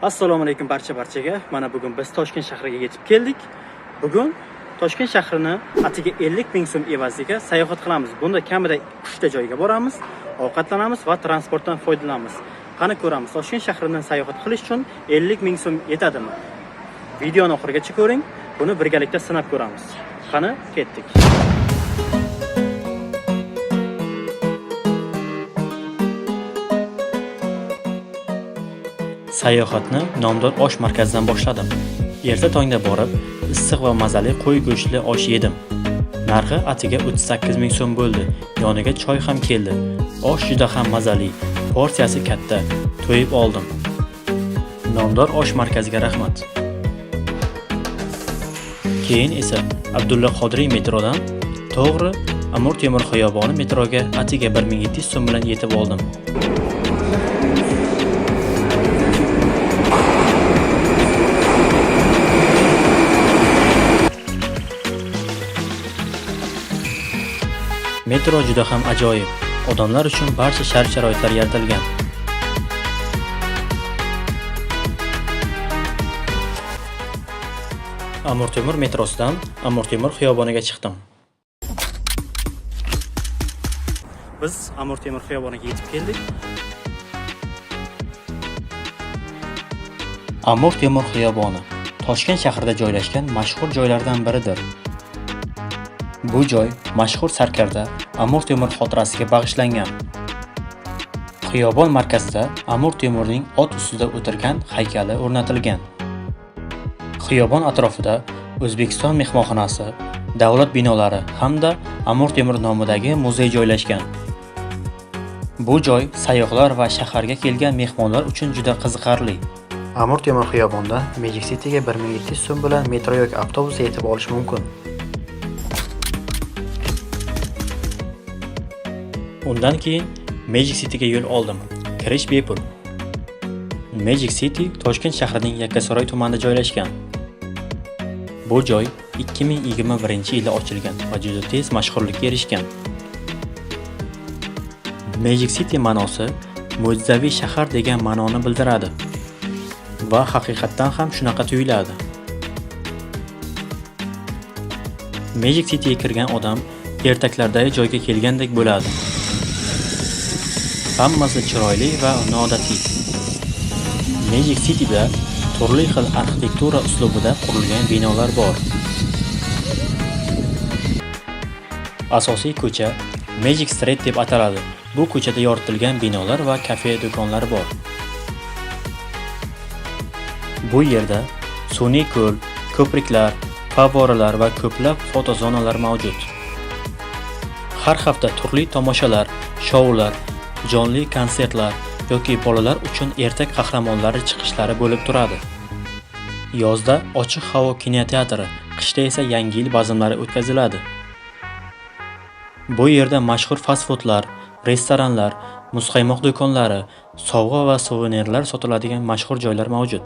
Assalomu alaykum barcha-barchaga. Mana bugun biz Toshkent shahriga yetib keldik. Bugun Toshkent shahrini atiga 50 ming so'm evaziga sayohat qilamiz. Bunda kamida 3 ta joyga boramiz, ovqatlanamiz va transportdan foydalanamiz. Qani ko'ramiz, Toshkent shahrini sayohat qilish uchun 50 ming so'm yetadimi? Videoni oxirigacha ko'ring, buni birgalikda sinab ko'ramiz. Qani, ketdik. Sayohatni nomdor osh markazidan boshladim. Erta tongda borib, issiq va mazali qo'y go'shtli osh yedim. Narxi atiga 38 ming so'm bo'ldi. Yoniga choy ham keldi. Osh juda ham mazali, porsiyasi katta. To'yib oldim. Nomdor osh markaziga rahmat. Keyin esa Abdulla Qodiriy metrodan to'g'ri Amir Temur xiyoboni metroga atiga 1700 so'm bilan yetib oldim. Metro juda ham ajoyib. Odamlar uchun barcha shart-sharoitlar yaratilgan. Amir Temur metrosidan Amir Temur xiyoboniga chiqdim. Biz Amir Temur xiyoboniga yetib keldik. Amir Temur xiyoboni Toshkent shahrida joylashgan mashhur joylardan biridir. Bu joy mashhur sarkarda Amir Temur xotirasiga bag'ishlangan. Xiyobon markazida Amir Temurning ot ustida o'tirgan haykali o'rnatilgan. Xiyobon atrofida O'zbekiston mehmonxonasi, davlat binolari hamda Amir Temur nomidagi muzey joylashgan. Bu joy sayyohlar va shaharga kelgan mehmonlar uchun juda qiziqarli. Amir Temur xiyobonidan Magic Cityga 1700 so'm bilan metro yoki avtobusda yetib olish mumkin. Undan keyin Magic Cityga yo'l oldim. Kirish bepul. Magic City Toshkent shahrining Yakkasaroy tumanida joylashgan. Bu joy 2021-yilda ochilgan va juda tez mashhurlikka erishgan. Magic City ma'nosi mo'jizaviy shahar degan ma'noni bildiradi. Va haqiqatdan ham shunaqa tuyuladi. Magic Cityga kirgan odam ertaklardagi joyga kelgandek bo'ladi. Hammasi chiroyli va noodatiy. Magic Cityda turli xil arxitektura uslubida qurilgan binolar bor. Asosiy ko'cha Magic Street deb ataladi. Bu ko'chada yoritilgan binolar va kafe do'konlar bor. Bu yerda sun'iy ko'l, ko'priklar, favvoralar va ko'plab fotozonalar mavjud. Har hafta turli tomoshalar, shoular, jonli konsertlar yoki bolalar uchun ertak qahramonlari chiqishlari bo'lib turadi. Yozda ochiq havo kinoteatri, qishda esa Yangi yil bazmlari o'tkaziladi. Bu yerda mashhur fast-foodlar, restoranlar, muzqaymoq do'konlari, sovg'a va suvenirlar sotiladigan mashhur joylar mavjud.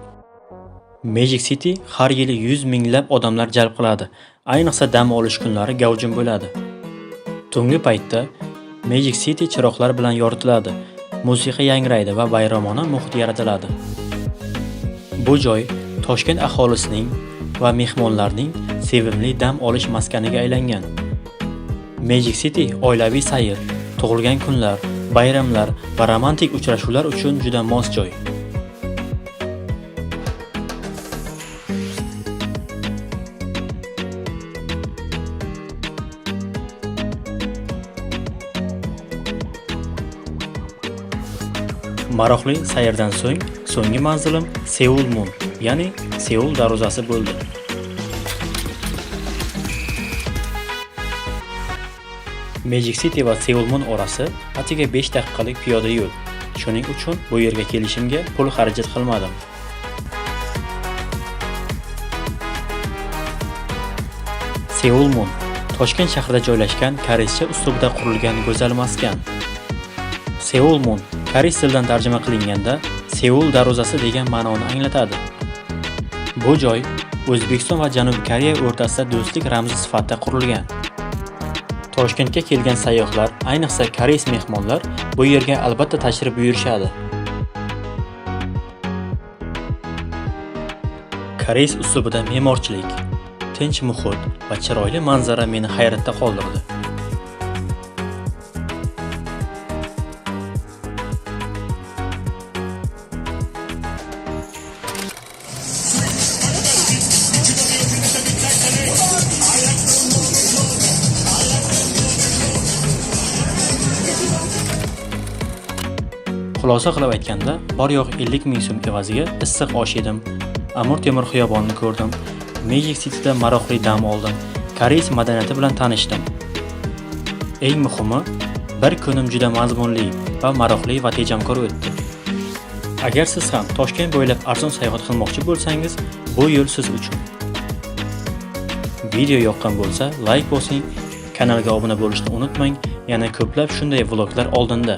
Magic City har yili 100 minglab odamlar jalb qiladi. Ayniqsa dam olish kunlari gavjum bo'ladi. Tungi paytda Magic City chiroqlar bilan yoritiladi, musiqa yangraydi va bayramona muhit yaratiladi. Bu joy Toshkent aholisining va mehmonlarning sevimli dam olish maskaniga aylangan. Magic City oilaviy sayr, tug'ilgan kunlar, bayramlar va romantik uchrashuvlar uchun juda mos joy. Maroqli sayrdan so'ng so'nggi manzilim Seul Mun, ya'ni Seul darvozasi bo'ldi. Magic City va Seul Mun orasi atiga 5 daqiqalik piyoda yo'l. Shuning uchun bu yerga kelishimga pul xarajat qilmadim. Seul Mun Toshkent shahrida joylashgan koreyscha uslubda qurilgan go'zal maskan. Seul Mun koreys tilidan tarjima qilinganda Seul darvozasi degan ma'noni anglatadi. Bu joy O'zbekiston va Janubiy Koreya o'rtasida do'stlik ramzi sifatida qurilgan. Toshkentga kelgan sayyohlar, ayniqsa koreys mehmonlar bu yerga albatta tashrif buyurishadi. Koreys uslubida me'morchilik, tinch muhit va chiroyli manzara meni hayratda qoldirdi. Xulosa qilib aytganda, bor yo'q 50 ming so'm evaziga issiq osh yedim, Amir Temur xiyobonini ko'rdim, Magic Cityda maroqli dam oldim, koreys madaniyati bilan tanishdim. Eng muhimi, bir kunim juda mazmunli va maroqli va tejamkor o'tdi. Agar siz ham Toshkent bo'ylab arzon sayohat qilmoqchi bo'lsangiz, bu yo'l siz uchun. Video yoqqan bo'lsa, layk bosing, kanalga obuna bo'lishni unutmang. Yana ko'plab shunday vloglar oldinda.